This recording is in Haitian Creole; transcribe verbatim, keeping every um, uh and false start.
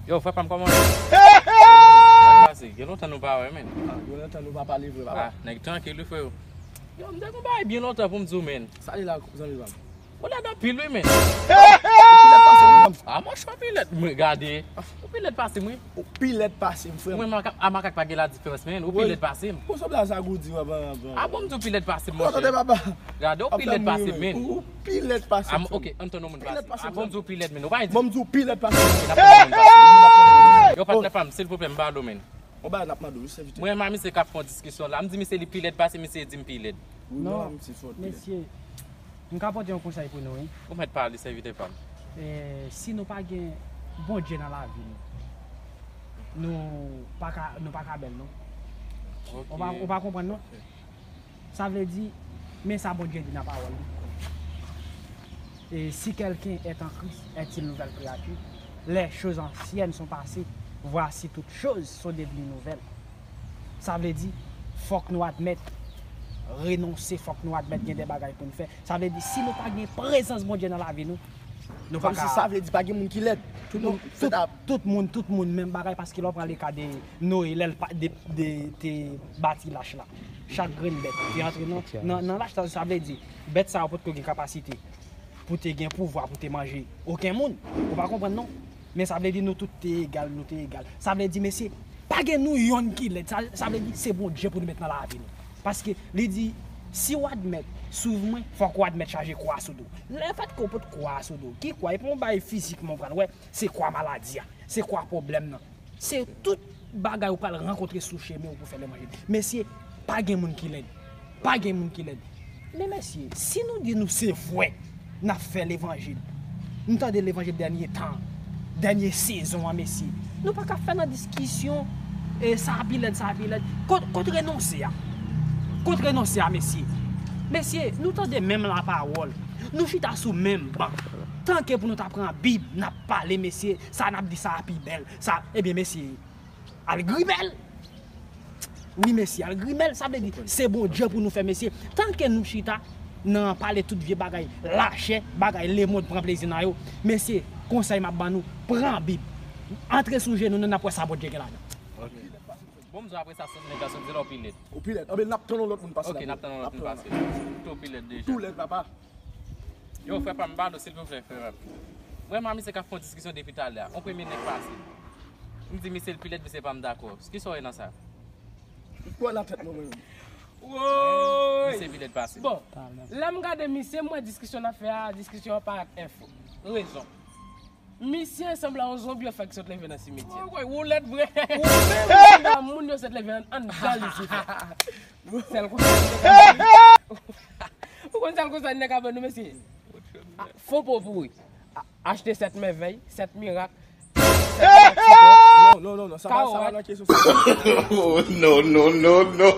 Yo, frè pa m, kòman w ye? Sa k pase? Gen lontan nou pa wè, men. Ah, gen lontan nou pa pale vre, papa. Ah, nèg trankil wi, frè. Yo, m te gon bagay byen lontan pou m di w, men. Sa li la, zanmi pa m? Ou lèd anpil wi, men. Ou pi lèd pase m, frè m. Ah, monchè, ou pi lèd. Mwen, gade. Ou pi lèd pase m, wi. Ou pi lèd pase m, frè m. Mwen, makak, a makak pa gen ladiferans, men. Ou pi lèd pase m. Bon, sanble a sa goudi, wè, ban, ban. Ah bon, m di w pi lèd pase m, monchè. Tande, papa. Gade, ou pi lèd pase m, men. Ou pi lèd pase m, frè m. Ok, ann tann yon moun pase. Ah bon, m di w pi lèd, men. Ou pa di. Bon, m di w pi lèd pase m. Ok, n ap tann yon moun pase. Yo, patnè pa m, silvouplè, m ba lo, men. Yon bagay n ap mande w, wi, sèvitè. Mwen, m a misye k ap fè yon diskisyon la. M di misye li pi lèd pase misye di m pi lèd. Wi, non, misye fò pi lèd. Mesye, m ka pote yon konsèy pou nou, wi. Ou mèt pale, sèvitè pa m. Eh, si nou pa gen Bondye nan lavi nou, nou pa ka, nou pa ka bèl, non. Ok. Ou pa, ou pa konprann, non? Ok. Sa vle di, men sa Bondye di nan pawòl li. Et si quelqu'un est en Christ, est une nouvelle créature. Les choses anciennes sont passées, voici toutes choses sont devenues nouvelles. Sa vle di, fòk nou admèt, renonse, fòk nou admèt gen de bagay pou n fè. Sa vle di, si nou pa gen prezans Bondye nan lavi nou, nou pa ka. Kòmsi sa vle di pa gen moun ki lèd. Tout moun fèt ap. Tout moun, tout moun menm bagay, paske lè w pran le ka de Noe, lè l pa, de, de, te bati lach la. Chak grenn bèt te antre nan, nan, nan lach la, sa vle di, bèt sa yo potko gen kapasite pou te gen pouvwa pou te manje okenn moun. Ou pa konprann non? Men sa vle di nou tout te egal, nou te egal. Sa vle di, mesye, pa gen nou yonn ki lèd. Sa, sa vle di se Bondye pou nou met nan lavi nou. Paske li di, si w admèt, swiv mwen, fòk ou admèt chaje kwa sou do w. Lefètke w pot kwa sou do w, ki kwa? E pa yon bagay fizikman w pral wè, se kwa maladi a, se kwa pwoblèm nan. Se tout bagay ou pral rankontre sou chemen w pou fè levanjil. Mesye, pa gen moun ki lèd. Pa gen moun ki lèd. Men mesye, si nou di nou se vwè n ap fè levanjil, m tande levanjil dènye tan, dènye sezon an, mesye. Nou pa ka fè nan diskisyon, e sa pi lèd, sa pi lèd. Kot, kot renonse a? Kot renonse a, mesye? Mesye, nou tande menm lapawòl. Nou chita sou menm ban. Tanke pou nou ta pran Bib, n ap pale, mesye, sa n ap di sa a pi bèl. Sa, ebyen, mesye, al grimèl. Wi, mesye, al grimèl, sa vle di, se Bondye pou nou fè, mesye. Tanke nou chita nan pale tout vye bagay lachè, bagay lemonn pran plezi nan yo, mesye, konsèy m ap ban nou, pran Bib. Antre sou jenou nou, n ap wè sa Bondye gen ladan. Ok. Bon, m di w apre sa, sot nèg la sot di la w pi lèd. Ou pi lèd. Anben, n ap tann yon lòt moun pase la. Ok, n ap tann yon lòt moun pase. Tou pi lèd deja. Tou lèd, papa. Yo, frè pa m, pardon, silvouplè, frè pa m. Mwen, m a misye k ap fè yon diskisyon depi talè a. On premye nèg pase. M di misye l pi lèd, misye pa m dakò. Kisa w wè nan sa? Ou kwè nan tèt mwen, mwen menm. Woy! Misye pi lèd pase m. Bon, lè m gade misye, m wè diskisyon n ap fè a, diskisyon an parèt enfo. Rezon. Misye sanble yon zonbi an fèk sot leve nan simetyè. Woy, woy, ou lèd vre. Ou menm sanble a moun yo sot leve an, anndan Lisifè. Sèl konsa nèg ap ban nou. Ou konn sèl konsa nèg ap ban nou, mesye? A, fo po pouri. A, achte sèt mèvèy, sèt mirak, sèt mirak sitwon. Non, non, non, non, sa pa, sa pa nan kesyon sa. Oh, no, no, no, no.